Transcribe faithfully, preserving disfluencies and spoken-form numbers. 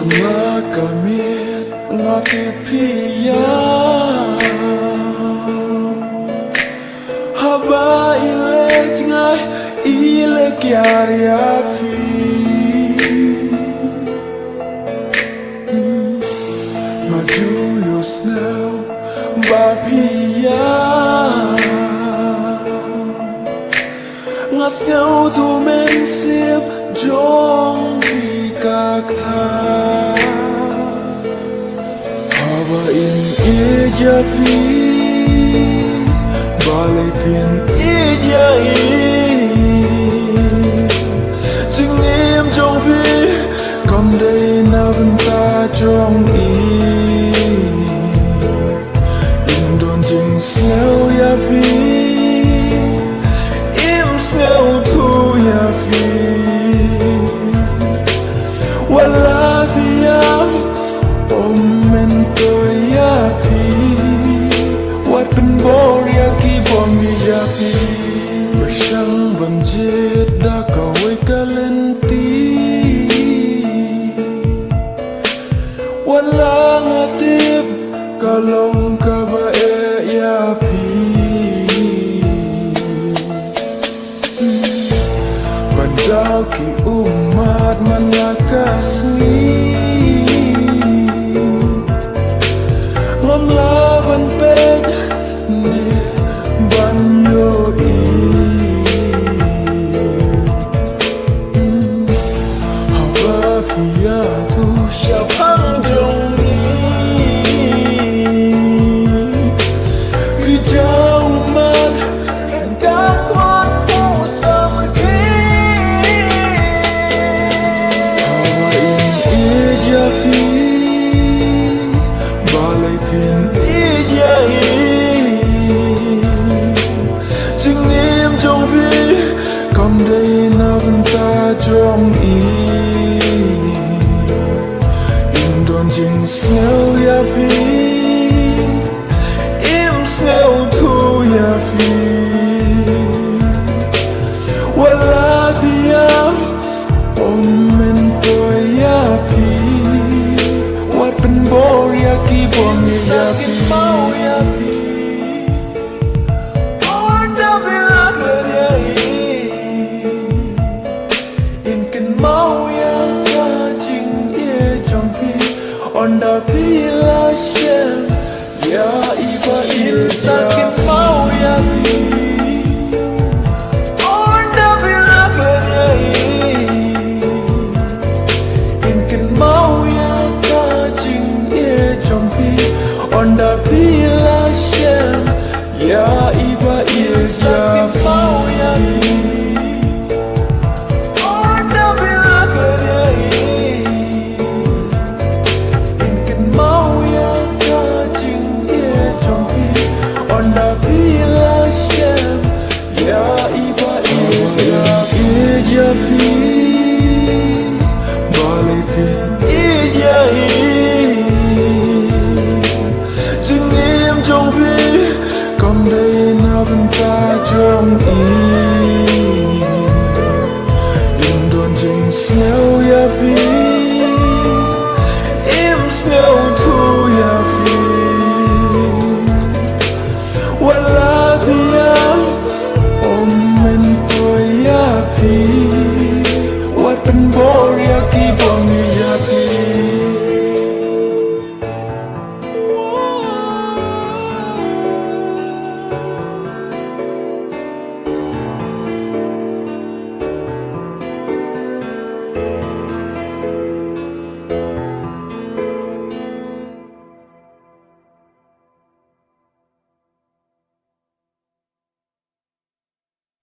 Nga ka miet nga tip phi ïa. Haba i leit nga i leit kiar ïa phi. Nga ju ïohsngew ba phi ïa. Nga sngew tu mynsiem jong phi ka ktah. Haba in ïeit ïa phi, balei phin ïeit ïa i? Jingim jong phi kam dei na bynta jong i. Im don jingsngew ïa phi, im sngewthuh ïa phi. Wat la phi ïam, ym myntoi ïa phi. Wat pynbor ïa ki bym ïeit ïa phi. Pyrshang ban jied da kawei ka lynti. Wat la nga tip ka long kaba eh ïa phi. Ban jaw ki ummat man la ka sngi. Ngam lah ban peit ne ban ïohi. Haba phi ïathuh shaphang jong i, phi jaw ummat da ka wan pyrshang ki. Haba in ïeit ïa phi, balei phin ïeit ïa i? Jingim jong phi kam dei na bynta jong i. Im don jingsngew ïa phi, im sngewthuh ïa phi. Wat la phi ïam, ym myntoi ïa phi. Wat pynbor ïa ki bym ïeit ïa phi. Ynda phi la klet ïa i, in kynmaw ïa ka jingïeit jong phi. Ynda phi la shem ïa i ba i sa kynmaw ïa phi. Ynda phi la klet ïa i, in kynmaw ïa ka jingïeit jong phi. Ynda phi la shem ïa i ba i sa kynmaw ïa phi. Ynda phi la klet ïa i, in kynmaw ïa ka jingïeit jong phi. Ynda phi la shem ïa i ba i ïeit ïa phi. Balei phin ïeit ïa i? Jingim jong phi kam dei na bynta jong i.